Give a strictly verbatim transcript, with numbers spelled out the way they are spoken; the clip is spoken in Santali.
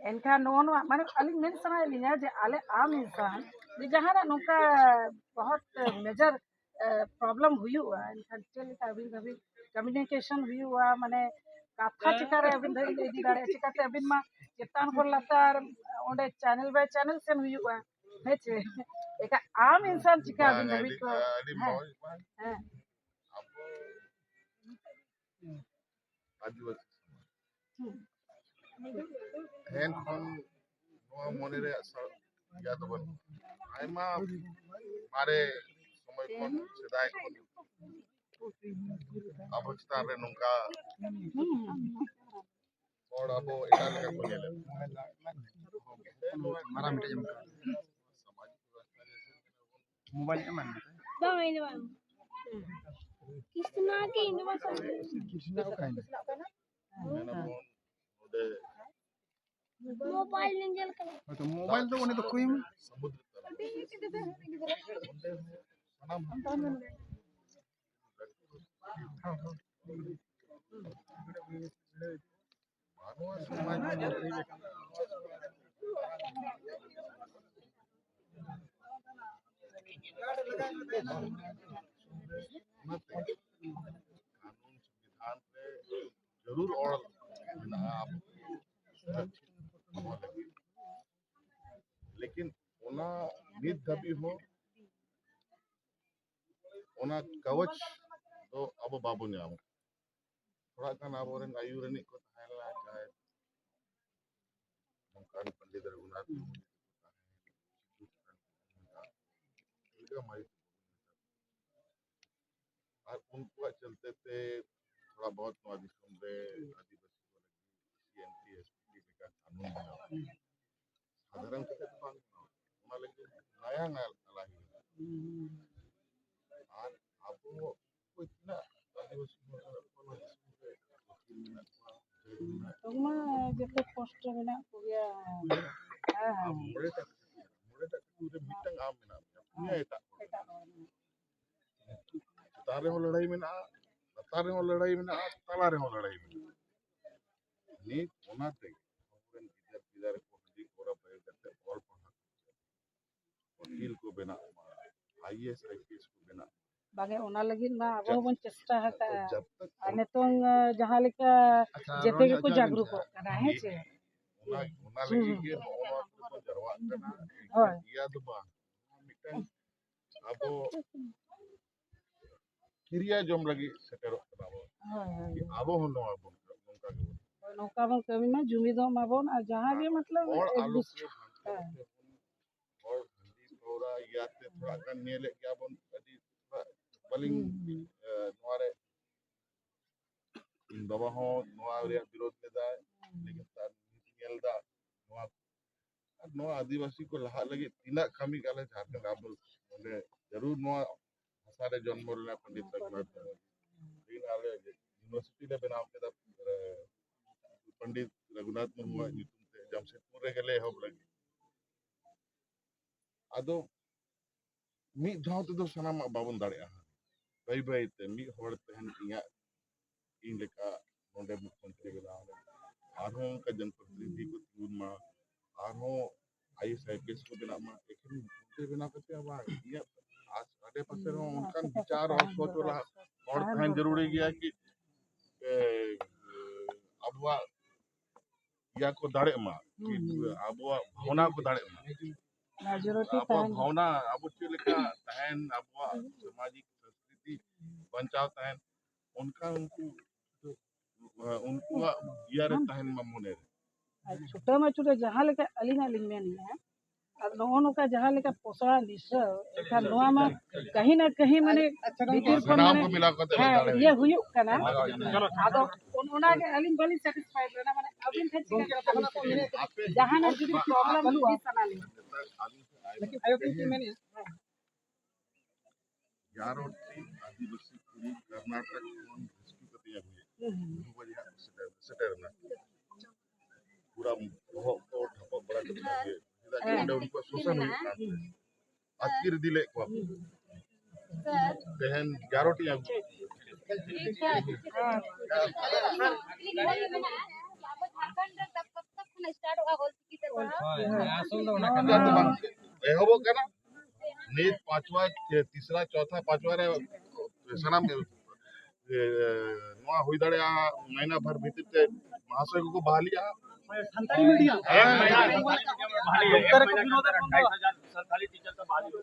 ᱮᱱᱠᱷᱟᱱ ᱱᱚᱜᱼᱚ ᱱᱚᱣᱟ ᱢᱟᱱᱮ ᱟᱹᱞᱤᱧ ᱢᱮᱱ ᱥᱟᱱᱟᱭᱮᱫ ᱞᱤᱧᱟ ᱡᱮ ᱟᱞᱮ ᱟᱢ ᱤᱱᱥᱟᱱ ᱡᱮ ᱡᱟᱦᱟᱱᱟᱜ ᱱᱚᱝᱠᱟ ᱵᱚᱦᱚᱛ ᱢᱮᱡᱟᱨ ᱯᱨᱚᱵᱞᱮᱢ ᱦᱩᱭᱩᱜᱼᱟ, ᱮᱱᱠᱷᱟᱱ ᱪᱮᱫ ᱞᱮᱠᱟ ᱟᱹᱵᱤᱱ ᱫᱷᱟᱹᱵᱤᱡ ᱠᱚᱢᱤᱭᱩᱱᱤᱠᱮᱥᱚᱱ ᱦᱩᱭᱩᱜᱼᱟ, ᱢᱟᱱᱮ ᱠᱟᱛᱷᱟ ᱪᱤᱠᱟᱹᱨᱮ ᱟᱹᱵᱤᱱ ᱫᱷᱟᱹᱵᱤᱡ ᱞᱮ ᱤᱫᱤ ᱫᱟᱲᱮᱭᱟᱜᱼᱟ, ᱪᱤᱠᱟᱹᱛᱮ ᱟᱹᱵᱤᱱ ᱢᱟ ᱪᱮᱛᱟᱱ ᱠᱷᱚᱱ ᱞᱟᱛᱟᱨ ᱚᱸᱰᱮ ᱪᱮᱱᱮᱞ ᱵᱟᱭ ᱪᱮᱱᱮᱞ ᱥᱮᱱ ᱦᱩᱭᱩᱜᱼᱟ, ᱦᱮᱸ ᱪᱮ? ᱮᱱᱠᱷᱟᱱ ᱟᱢ ᱤᱱᱥᱟᱱ ᱪᱤᱠᱟᱹ ᱟᱹᱵᱤᱱ ᱵᱟᱝ, ᱫᱷᱟᱹᱵᱤᱡ ᱟᱹᱰᱤ, ᱠᱚ ᱟᱹᱰᱤ ᱦᱮᱸ, ᱢᱚᱡᱽ, ᱵᱟᱝ? ᱦᱮᱸ᱾ ᱟᱵᱚ ᱟᱹᱫᱤᱵᱟᱹᱥᱤ ᱥᱚᱢᱟᱡᱽ᱾ ᱦᱩᱸ᱾ ᱮᱱᱠᱷᱚᱱ ᱱᱚᱣᱟ ᱢᱚᱱᱮ ᱨᱮᱭᱟᱜ ᱥᱟ-, ᱤᱭᱟᱹ ᱫᱚ ᱵᱟᱹᱱᱩᱜᱼᱟ᱾ ᱟᱭᱢᱟ ᱢᱟᱨᱮ ᱥᱚᱢᱚᱭ ᱠᱷᱚᱱ, ᱥᱮᱫᱟᱭ ᱠᱷᱚᱱ ᱟᱵᱚ ᱪᱮᱛᱟᱱ ᱨᱮ ᱱᱚᱝᱠᱟ ᱦᱚᱲ ᱟᱵᱚ ᱮᱴᱟᱜ ᱞᱮᱠᱟ ᱠᱚ ᱧᱮᱞᱮᱫ ᱵᱚᱱᱟ᱾ ᱢᱟᱨᱟᱝ ᱢᱤᱫᱴᱮᱡ ᱧᱟᱢ ᱠᱟᱜᱼᱟ᱾ ᱥᱟᱢᱟᱡᱤᱠ ᱵᱮᱵᱚᱥᱛᱷᱟ ᱨᱮ ᱢᱳᱵᱟᱭᱤᱞ ᱮᱢᱟᱱ ᱵᱟᱝ, ᱤᱧ ᱫᱚ ᱵᱟᱝ᱾ ᱠᱨᱤᱥᱱᱟ ᱜᱮ, ᱤᱧ ᱫᱚ ᱵᱟᱝ᱾ ᱠᱨᱤᱥᱱᱟ ᱚᱠᱟᱭᱮᱱᱟ? ᱢᱮᱱᱟᱵᱚᱱ ᱱᱚᱰᱮ ᱢᱳᱵᱟᱭᱤᱞ ᱧᱮᱞ ᱠᱟᱱᱟ᱾ ᱦᱳᱭᱛᱚ, ᱢᱳᱵᱟᱭᱤᱞ ᱫᱚ ᱩᱱᱤ ᱫᱚ ᱠᱩᱭᱢ᱾ ᱥᱟᱱᱟᱢ ᱢᱟᱱᱣᱟ ᱥᱚᱢᱟᱡᱽ ᱚᱱᱟᱛᱮ ᱠᱟᱹᱱᱩᱱ ᱥᱚᱝᱵᱤᱫᱷᱟᱱ ᱨᱮ ᱡᱟᱹᱨᱩᱲ ᱚᱞ ᱢᱮᱱᱟᱜᱼᱟ ᱟᱵᱚ ᱥᱩᱨᱚᱠᱪᱷᱤᱛ ᱫᱚᱦᱚ ᱞᱟᱹᱜᱤᱫ᱾ ᱞᱮᱠᱤᱱ ᱚᱱᱟ ᱱᱤᱛ ᱫᱷᱟᱹᱵᱤᱡ ᱦᱚᱸ ᱚᱱᱟ ᱠᱟᱜᱚᱡᱽ ᱫᱚ ᱟᱵᱚ ᱵᱟᱵᱚ ᱧᱟᱢ᱾ ᱛᱷᱚᱲᱟ ᱜᱟᱱ ᱟᱵᱚᱨᱮᱱ ᱟᱹᱭᱩᱨᱟᱱᱤᱡ ᱠᱚ ᱛᱟᱦᱮᱸ ᱞᱮᱱᱟ, ᱡᱟᱦᱟᱸᱭ ᱱᱚᱝᱠᱟᱱ ᱯᱚᱱᱰᱤᱛ ᱨᱚᱜᱷᱩᱱᱟᱛᱷ ᱢᱩᱨᱢᱩ ᱛᱟᱦᱮᱸ, ᱪᱮᱫ ᱞᱮᱠᱟ ᱢᱟᱹᱭ ᱟᱨ ᱩᱱᱠᱩᱣᱟᱜ ᱪᱚᱞᱛᱮ ᱛᱮ ᱛᱷᱚᱲᱟ ᱵᱚᱦᱩᱛ ᱱᱚᱣᱟ ᱫᱤᱥᱚᱢ ᱨᱮ ᱟᱹᱫᱤᱵᱟᱹᱥᱤ ᱠᱚ ᱞᱟᱹᱜᱤᱫ ᱥᱤ ᱮᱱ ᱴᱤ, ᱮᱥ ᱴᱤ ᱞᱮᱠᱟ ᱠᱟᱹᱱᱩᱱ ᱢᱮᱱᱟᱜᱼᱟ᱾ ᱥᱟᱫᱷᱟᱨᱚᱱ ᱠᱟᱛᱮ ᱫᱚ ᱵᱟᱝ ᱠᱟᱱᱟ᱾ ᱚᱱᱟ ᱞᱟᱹᱜᱤᱫ ᱱᱟᱭᱟ ᱱᱟᱭᱟ ᱞᱟᱲᱟᱭ ᱦᱩᱭᱩᱜᱼᱟ᱾ ᱟᱨ ᱟᱵᱚ ᱚᱠᱚᱭ ᱛᱤᱱᱟᱹᱜ ᱟᱹᱫᱤᱵᱟᱹᱥᱤ ᱦᱚᱲ ᱢᱮᱱᱟᱜ ᱠᱚᱣᱟ ᱱᱚᱣᱟ ᱫᱤᱥᱚᱢ ᱨᱮ, ᱩᱠᱤᱞ ᱢᱮᱱᱟᱜ ᱠᱚᱣᱟ, ᱡᱟᱡᱽ ᱢᱮᱱᱟᱜ ᱠᱚᱣᱟ᱾ ᱩᱱᱠᱩ ᱢᱟ ᱡᱚᱛᱚ ᱯᱳᱥᱴ ᱨᱮ ᱢᱮᱱᱟᱜ ᱠᱚᱜᱮᱭᱟ᱾ ᱦᱮᱸ, ᱟᱢ ᱦᱮᱸ᱾ ᱢᱚᱬᱮᱴᱟᱜ, ᱢᱚᱬᱮᱴᱟᱜ ᱠᱟᱹᱴᱩᱵ ᱨᱮ ᱢᱤᱫᱴᱟᱝ ᱟᱢ ᱢᱮᱱᱟᱜ ᱢᱮᱭᱟ, ᱯᱩᱱᱭᱟ ᱮᱴᱟᱜ ᱦᱚᱲ᱾ ᱮᱴᱟᱜ ᱦᱚᱲ ᱢᱮᱱᱟᱜ ᱪᱮᱛᱟᱱ ᱨᱮᱦᱚᱸ ᱞᱟᱹᱲᱦᱟᱹᱭ ᱢᱮᱱᱟᱜᱼᱟ, ᱞᱟᱛᱟᱨ ᱨᱮᱦᱚᱸ ᱞᱟᱹᱲᱦᱟᱹᱭ ᱢᱮᱱᱟᱜᱼᱟ, ᱛᱟᱞᱟ ᱨᱮᱦᱚᱸ ᱞᱟᱹᱲᱦᱟᱹᱭ ᱢᱮᱱᱟᱜᱼᱟ᱾ ᱱᱤᱛ ᱚᱱᱟᱛᱮ ᱟᱵᱚᱨᱮᱱ ᱜᱤᱫᱟᱹᱨ I A S, I P S ᱠᱚ ᱵᱮᱱᱟᱜ᱾ ᱵᱟᱝ, ᱚᱱᱟ ᱞᱟᱹᱜᱤᱫ ᱢᱟ ᱟᱵᱚ ᱦᱚᱸᱵᱚᱱ ᱪᱮᱥᱴᱟ ᱟᱠᱟᱫᱼᱟ᱾ ᱡᱟᱵ ᱛᱟᱠ ᱟᱨ ᱱᱤᱛᱚᱝ, ᱟ, ᱡᱟᱦᱟᱸ ᱞᱮᱠᱟ ᱟᱪᱪᱷᱟ, ᱡᱮᱛᱮ ᱱᱚᱣᱟ ᱜᱮᱠᱚ ᱟᱸᱡᱚᱢ ᱡᱟᱜᱽᱨᱩᱠᱚᱜ ᱠᱟᱱᱟ, ᱦᱮᱸ ᱪᱮ? ᱚᱱᱟ, ᱚᱱᱟ ᱞᱟᱹᱜᱤᱫ ᱜᱮ ᱱᱚᱜᱼᱚ ᱱᱚᱣᱟ ᱠᱚᱨᱮ ᱵᱚᱱ ᱡᱟᱨᱣᱟᱜ ᱠᱟᱱᱟ᱾ ᱦᱳᱭ᱾ ᱤᱭᱟᱹ ᱫᱚ ᱵᱟᱝ, ᱢᱤᱫᱴᱟᱝ ᱟᱵᱚ ᱠᱤᱨᱤᱭᱟ ᱡᱚᱢ ᱞᱟᱹᱜᱤᱫ ᱥᱮᱴᱮᱨᱚᱜ ᱠᱟᱱᱟ ᱵᱚᱱ᱾ ᱦᱳᱭ, ᱦᱳᱭ᱾ ᱟᱵᱚ ᱦᱚᱸ ᱱᱚᱣᱟ ᱵᱚᱱ, ᱱᱚᱝᱠᱟ ᱜᱮᱵᱚᱱ᱾ ᱦᱳᱭ, ᱱᱚᱝᱠᱟ ᱵᱚᱱ ᱠᱟᱹᱢᱤ ᱢᱟ, ᱡᱩᱢᱤᱫᱚᱜ ᱢᱟᱵᱚᱱ, ᱟᱨ ᱡᱟᱦᱟᱸ ᱜᱮ ᱢᱚᱛᱞᱚᱵ ᱦᱚᱲ ᱟᱞᱚ ᱮᱠᱡᱩᱥᱴ-, ᱠᱚ ᱦᱮᱸ᱾ ᱦᱚᱲ ᱦᱟᱺᱰᱤ ᱯᱟᱹᱣᱨᱟᱹ ᱤᱭᱟᱹᱛᱮ ᱛᱷᱚᱲᱟ ᱜᱟᱱ ᱧᱮᱞᱮᱫ ᱜᱮᱭᱟ ᱵᱚᱱ, ᱟᱹᱰᱤ ᱛᱷᱚᱲᱟ ᱵᱟᱹᱞᱤᱧ, ᱦᱩᱸ, ᱦᱩᱸ᱾ ᱮ, ᱱᱚᱣᱟ ᱨᱮ ᱤᱧ ᱵᱟᱵᱟ ᱦᱚᱸ ᱱᱚᱣᱟ ᱨᱮᱭᱟᱜ ᱵᱤᱨᱳᱫ ᱞᱮᱫᱟᱭ, ᱦᱩᱸ᱾ ᱞᱮᱠᱤᱱ ᱛᱟᱨ ᱧᱮᱞ ᱮᱫᱟ ᱱᱚᱣᱟ ᱟᱨ ᱱᱚᱣᱟ ᱟᱹᱫᱤᱵᱟᱹᱥᱤ ᱠᱚ ᱞᱟᱦᱟᱜ ᱞᱟᱹᱜᱤᱫ ᱛᱤᱱᱟᱹᱜ ᱠᱟᱹᱢᱤ ᱠᱟᱞᱮ ᱡᱷᱟᱨᱠᱷᱚᱸᱰ ᱟᱵᱚ ᱱᱚᱰᱮ ᱡᱟᱹᱨᱩᱲ ᱱᱚᱣᱟ ᱵᱷᱟᱥᱟ ᱨᱮ ᱡᱚᱱᱢᱚ ᱞᱮᱱᱟ ᱯᱚᱱᱰᱤᱛ ᱨᱚᱜᱷᱩᱱᱟᱛᱷ ᱢᱩᱨᱢᱩ᱾ ᱞᱮᱠᱤᱱ ᱟᱞᱮ ᱤᱭᱩᱱᱤᱵᱷᱟᱨᱥᱤᱴᱤ ᱞᱮ ᱵᱮᱱᱟᱣ ᱠᱮᱫᱟ, ᱮ, ᱯᱚᱱᱰᱤᱛ ᱨᱚᱜᱷᱩᱱᱟᱛᱷ ᱢᱩᱨᱢᱩᱣᱟᱜ ᱧᱩᱛᱩᱢ ᱛᱮ ᱡᱟᱢᱥᱮᱫᱽᱯᱩᱨ ᱨᱮᱜᱮ ᱞᱮ ᱮᱦᱚᱵ ᱞᱟᱹᱜᱤᱫ᱾ ᱟᱫᱚ ᱢᱤᱫ ᱫᱷᱟᱣ ᱛᱮᱫᱚ ᱥᱟᱱᱟᱢᱟᱜ ᱵᱟᱵᱚᱱ ᱫᱟᱲᱮᱭᱟᱜᱼᱟ᱾ ᱵᱟᱹᱭ ᱵᱟᱹᱭ ᱛᱮ ᱢᱤᱫ ᱦᱚᱲ ᱛᱟᱦᱮᱱ ᱤᱧᱟᱹᱜ, ᱤᱧ ᱞᱮᱠᱟ ᱱᱚᱰᱮ ᱢᱩᱠᱷᱭᱚᱢᱚᱱᱛᱨᱤ ᱵᱮᱱᱟᱣ ᱮᱱᱟ, ᱟᱨᱦᱚᱸ ᱚᱱᱠᱟ ᱡᱚᱱᱯᱨᱚᱛᱤᱱᱤᱫᱷᱤ ᱠᱚ ᱛᱤᱸᱜᱩᱱ ᱢᱟ, ᱟᱨᱦᱚᱸ I A S, I P S ᱠᱚ ᱵᱮᱱᱟᱜ ᱢᱟ᱾ ᱮᱠᱷᱮᱱ ᱢᱚᱱᱛᱨᱤ ᱵᱮᱱᱟᱣ ᱠᱟᱛᱮ ᱟᱵᱟᱨ ᱤᱧᱟᱹᱜ ᱟᱥ-, ᱟᱰᱮ ᱯᱟᱥᱮ ᱨᱮᱦᱚᱸ ᱚᱱᱠᱟᱱ ᱵᱤᱪᱟᱨ ᱟᱨ ᱥᱚᱪ ᱣᱟᱞᱟ ᱦᱚᱲ ᱛᱟᱦᱮᱱ ᱡᱟᱹᱨᱩᱲᱤ ᱜᱮᱭᱟ ᱠᱤ, ᱮ, ᱟᱵᱚᱣᱟᱜ ᱤᱭᱟ ᱠᱚ ᱫᱟᱲᱮᱜ ᱢᱟ, ᱦᱩᱸ, ᱦᱩᱸ᱾ ᱟᱵᱚᱣᱟᱜ ᱵᱷᱟᱵᱽᱱᱟ ᱠᱚ ᱫᱟᱲᱮᱜ ᱢᱟ᱾ ᱢᱮᱡᱚᱨᱤᱴᱤ ᱟᱵᱚᱣᱟᱜ ᱛᱟᱦᱮᱱ᱾ ᱵᱷᱟᱵᱽᱱᱟ, ᱟᱵᱚ ᱪᱮᱫ ᱞᱮᱠᱟ ᱛᱟᱦᱮᱱ, ᱟᱵᱚᱣᱟᱜ ᱥᱟᱢᱟᱡᱤᱠ ᱥᱚᱝᱥᱠᱨᱤᱛᱤ ᱵᱟᱧᱪᱟᱣ ᱛᱟᱦᱮᱱ, ᱚᱱᱠᱟ ᱩᱱᱠᱩ, ᱩᱱᱠᱩᱣᱟᱜ ᱤᱭᱟᱹ ᱨᱮ ᱛᱟᱦᱮᱱ ᱢᱟ ᱢᱚᱱᱮ ᱨᱮ᱾ ᱟᱨ ᱪᱷᱩᱴᱟᱹᱣ ᱢᱟ ᱪᱷᱩᱴᱟᱹᱣ, ᱡᱟᱦᱟᱸ ᱞᱮᱠᱟ ᱟᱹᱞᱤᱧᱟᱜ ᱞᱤᱧ ᱢᱮᱱᱮᱫᱼᱟ, ᱟᱨ ᱱᱚᱜᱼᱚ ᱱᱚᱝᱠᱟ ᱡᱟᱦᱟᱸ ᱞᱮᱠᱟ ᱯᱚᱥᱲᱟ ᱱᱤᱥᱟᱹ, ᱮᱱᱠᱷᱟᱱ ᱱᱚᱣᱟ ᱢᱟ ᱠᱟᱹᱦᱤ ᱱᱟ ᱠᱟᱹᱦᱤ ᱢᱟᱱᱮ ᱵᱷᱤᱛᱤᱨ ᱠᱷᱚᱱ ᱥᱟᱱᱟᱢ ᱢᱟᱱᱮ, ᱠᱚ ᱢᱤᱞᱟᱣ ᱠᱟᱛᱮ ᱦᱮᱸ, ᱞᱟᱜᱟᱣ ᱤᱭᱟᱹ ᱦᱩᱭᱩᱜ ᱠᱟᱱᱟ᱾ ᱞᱟᱜᱟᱣ ᱠᱟᱱᱟ᱾ ᱟᱫᱚ ᱚᱱ-, ᱚᱱᱟᱜᱮ ᱟᱹᱞᱤᱧ ᱵᱟᱹᱞᱤᱧ ᱥᱮᱴᱤᱥᱯᱷᱟᱭᱮᱰ ᱞᱮᱱᱟ, ᱢᱟᱱᱮ ᱟᱹᱵᱤᱱ ᱴᱷᱮᱱ ᱪᱤᱠᱟᱹ ᱠᱟᱛᱮ ᱵᱤᱱ ᱥᱮᱴᱮᱨᱟ? ᱡᱟᱦᱟᱱᱟᱜ ᱡᱩᱫᱤ ᱯᱨᱚᱵᱞᱮᱢ ᱦᱩᱭᱩᱜ ᱥᱟᱱᱟ ᱞᱤᱧᱟ᱾ ᱞᱮᱠᱤᱱ ᱟᱭᱳ ᱴᱷᱮᱱ ᱪᱮᱫ ᱢᱮᱱᱮᱫᱼᱟ? ᱮᱜᱟᱨᱚ ᱴᱤ ᱟᱹᱫᱤᱵᱟᱹᱥᱤ ᱠᱩᱲᱤ ᱠᱚᱨᱱᱟᱴᱚᱠ ᱠᱷᱚᱱ ᱨᱮᱥᱠᱤᱭᱩ ᱠᱟᱛᱮ ᱟᱹᱜᱩᱭᱮᱫ ᱠᱚᱣᱟ᱾ ᱦᱩᱸ, ᱦᱩᱸ᱾ ᱩᱱᱠᱩ ᱵᱟᱡᱮ ᱦᱟᱸᱜ ᱠᱚ ᱥᱮᱴᱮᱨ, ᱥᱮᱴᱮᱨ ᱮᱱᱟ᱾ ᱯᱩᱨᱟ ᱵᱚᱦᱚᱜ ᱠᱚ ᱰᱷᱟᱯᱚᱜ ᱵᱟᱲᱟ ᱠᱟᱛᱮ ᱟᱹᱜᱩᱭᱮᱫ ᱠᱚᱣᱟ᱾ ᱪᱮᱫᱟᱜ ᱡᱮ ᱚᱸᱰᱮ ᱩᱱᱠᱩᱣᱟᱜ ᱥᱳᱥᱟᱱ ᱦᱩᱭᱩᱜ ᱠᱟᱱ ᱛᱟᱦᱮᱸᱫ᱾ ᱟᱹᱛᱠᱤᱨ ᱤᱫᱤ ᱞᱮᱫ ᱠᱚᱣᱟ ᱠᱚ᱾ ᱛᱮᱦᱮᱧ ᱮᱜᱟᱨᱚ ᱴᱤ ᱟᱹᱜᱩ᱾ ᱮᱦᱚᱵᱚᱜ ᱠᱟᱱᱟ᱾ ᱱᱤᱛ ᱯᱟᱸᱪᱣᱟ, ᱛᱤᱥᱨᱟ, ᱪᱚᱣᱛᱷᱟ, ᱯᱟᱸᱪᱣᱟ ᱨᱮ ᱥᱟᱱᱟᱢ ᱜᱮ, ᱮ, ᱱᱚᱣᱟ ᱦᱩᱭ ᱫᱟᱲᱮᱭᱟᱜᱼᱟ ᱢᱟᱭᱱᱟ ᱵᱷᱟᱨ ᱵᱷᱤᱛᱤᱨ ᱛᱮ ᱢᱟᱦᱟᱥᱚᱭ ᱠᱚᱠᱚ ᱵᱟᱦᱟᱞᱤᱜᱼᱟ᱾ ᱥᱟᱱᱛᱟᱲᱤ ᱢᱤᱰᱤᱭᱟᱢ᱾ ᱦᱮᱸ, ᱦᱮᱸ, ᱦᱮᱸ᱾ ᱚᱠᱟ ᱨᱮᱠᱚ ᱵᱤᱱᱳᱫ ᱮᱫ ᱵᱚᱱ ᱫᱚ᱾